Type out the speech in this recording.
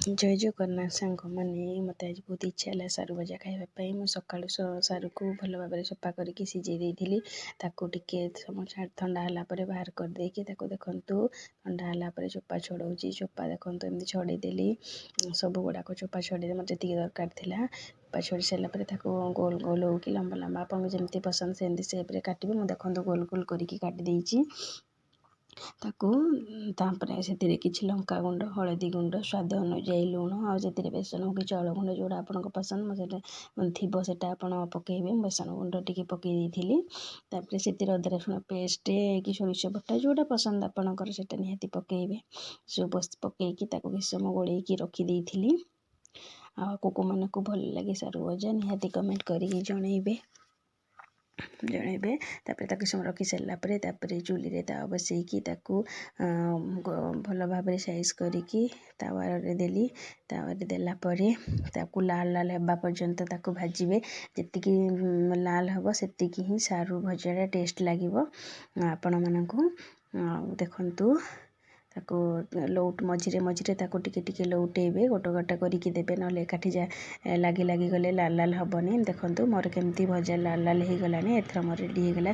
ଜୟ ଜଗନ୍ନାଥ ସାଙ୍ଗମାନେ, ମୋତେ ଆଜି ବହୁତ ଇଚ୍ଛା ହେଲା ସାରୁ ଭଜା ଖାଇବା ପାଇଁ। ମୁଁ ସକାଳୁ ସାରୁକୁ ଭଲ ଭାବରେ ସଫା କରିକି ସିଝେଇ ଦେଇଥିଲି। ତାକୁ ଟିକେ ସମୟ ଥଣ୍ଡା ହେଲା ପରେ ବାହାର କରିଦେଇକି ତାକୁ ଦେଖନ୍ତୁ, ଥଣ୍ଡା ହେଲା ପରେ ଚୋପା ଛଡ଼ଉଛି। ଚୋପା ଦେଖନ୍ତୁ, ଏମିତି ଛଡ଼େଇଦେଲି। ସବୁ ଗୁଡ଼ାକ ଚୋପା ଛଡ଼େଇ ମୋତେ ଯେତିକି ଦରକାର ଥିଲା। ଚୋପା ଛଡ଼େଇ ସାରିଲା ପରେ ତାକୁ ଗୋଲ ଗୋଲ ହଉ କି ଲମ୍ବା ଲମ୍ବା, ଆପଣଙ୍କୁ ଯେମିତି ପସନ୍ଦ ସେମିତି ସେପ୍ରେ କାଟିବେ। ମୁଁ ଦେଖନ୍ତୁ ଗୋଲ ଗୋଲ କରିକି କାଟି ଦେଇଛି ତାକୁ। ତାପରେ ସେଥିରେ କିଛି ଲଙ୍କା ଗୁଣ୍ଡ, ହଳଦୀ ଗୁଣ୍ଡ, ସ୍ୱାଦ ଅନୁଯାୟୀ ଲୁଣ, ଆଉ ସେଥିରେ ବେସନ କି ଚାଉଳ ଗୁଣ୍ଡ, ଯେଉଁଟା ଆପଣଙ୍କ ପସନ୍ଦ ମୁଁ ସେଇଟା ଥିବ ସେଇଟା ଆପଣ ପକାଇବେ। ମୁଁ ବେସନ ଗୁଣ୍ଡ ଟିକେ ପକାଇ ଦେଇଥିଲି। ତାପରେ ସେଥିରେ ଅଦା ରସୁଣ ପେଷ୍ଟ କି ସୋରିଷ ବଟା, ଯେଉଁଟା ପସନ୍ଦ ଆପଣଙ୍କର ସେଇଟା ନିହାତି ପକାଇବେ। ସବୁ ପକାଇକି ତାକୁ କିଛି ସମୟ ଗୋଳେଇକି ରଖିଦେଇଥିଲି। ଆଉ କେଉଁମାନଙ୍କୁ ଭଲ ଲାଗେ ସାରୁ ଭଜା, ନିହାତି କମେଣ୍ଟ କରିକି ଜଣେଇବେ ଜଣେଇବେ ତାପରେ ତାକୁ ସମୟ ରଖି ସାରିଲା ପରେ, ତାପରେ ଚୁଲିରେ ତାୱା ବସେଇକି ତାକୁ ଭଲ ଭାବରେ ସାଇଜ୍ କରିକି ତାୱାରେ ଦେଲି। ତାୱାରେ ଦେଲା ପରେ ତାକୁ ଲାଲ ଲାଲ ହେବା ପର୍ଯ୍ୟନ୍ତ ତାକୁ ଭାଜିବେ। ଯେତିକି ଲାଲ ହେବ, ସେତିକି ହିଁ ସାରୁ ଭଜାଟା ଟେଷ୍ଟ ଲାଗିବ ଆପଣମାନଙ୍କୁ। ଆଉ ଦେଖନ୍ତୁ, ତାକୁ ମଝିରେ ମଝିରେ ତାକୁ ଟିକେ ଟିକେ ଲଉଟେଇବେ, ଗୋଟେ ଗୋଟେ କରିକି ଦେବେ, ନହେଲେ ଏକାଠି ଯା ଲାଗି ଲାଗିଗଲେ ଲାଲ ଲାଲ ହେବନି। ଦେଖନ୍ତୁ, ମୋର କେମିତି ଭଜା ଲାଲ ଲାଲ ହେଇଗଲାଣି। ଏଥର ମୋର ରେଡ଼ି ହେଇଗଲା।